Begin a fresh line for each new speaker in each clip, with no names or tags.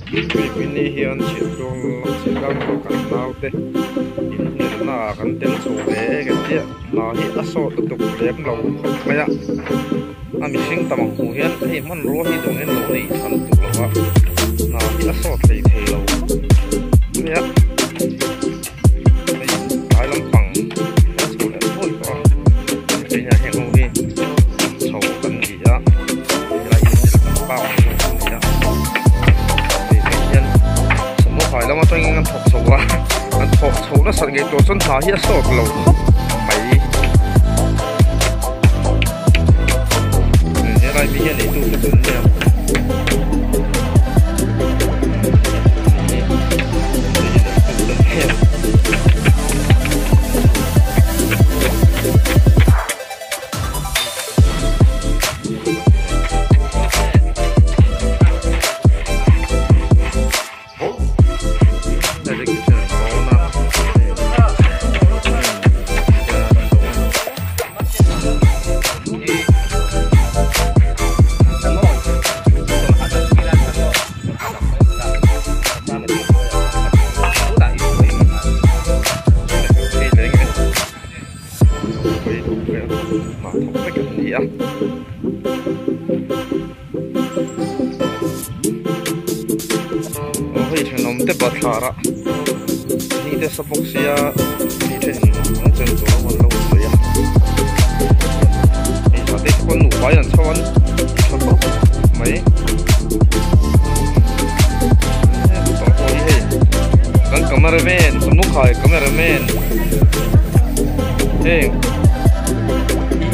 Hemi ni hian chhiahtlawng chhiahtlâng pawh kan naute inhnialnaah kan tel chho ve em em chiah. Hna hi a sawt lutuk lem lo khawp mai a, a mihring tam ang hmuh hian hei hmanrua hi dawngin lo neih tha lutuk lo va, hna hi a sawt hlei thei lo khawp mai a. Hei tlai lampang a chho leh nuai tawh a, keini ah heng ho hi chho kan ni a, helai hi thil kan park ni zawk a ni a, hei tah hian samuhai lam atangin an thawk chho a, an thawk chho nasat ngei tur chuan hna hi a sawt lo khawp mai. Helai mi hian eitu te chu an nia. Hei thenawm te bathlar a ni te sa bawk sia mi thenin an chen tur a an lo sawi a hei tah te chuan nupa in an chho an tha tawp mai tawng pawh hi hei kan cameraman samukhai cameraman heng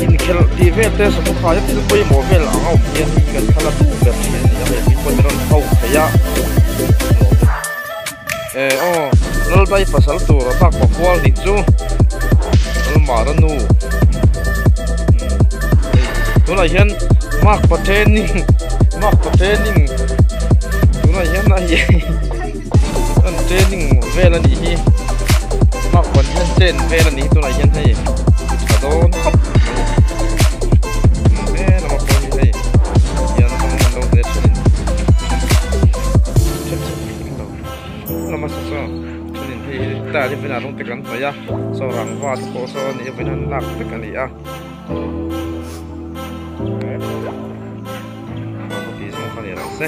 inkhelh tih vel te samukhai a thil pawimawh vel ang a awm hian hei kan thla la tu ber thin a ni a hei mi pawh min rawn ho thei a eh aw Lalbai pasal tur a bak pakual nih chu Lalmara nu tunah hian makpa training makpa training tunah hian a hi an training vel a nih hi makpa hian train vel a nih hi tunah hian hei tha dawn khawp mai he lama pawh hi hei hian an lo hle thin. Thenin hei hi tile hi vawiinah rawng te kan hnawih a saw rangva te pawh saw a ni a vawiin an lak vek a ni a tih zawng kha ni rawh se.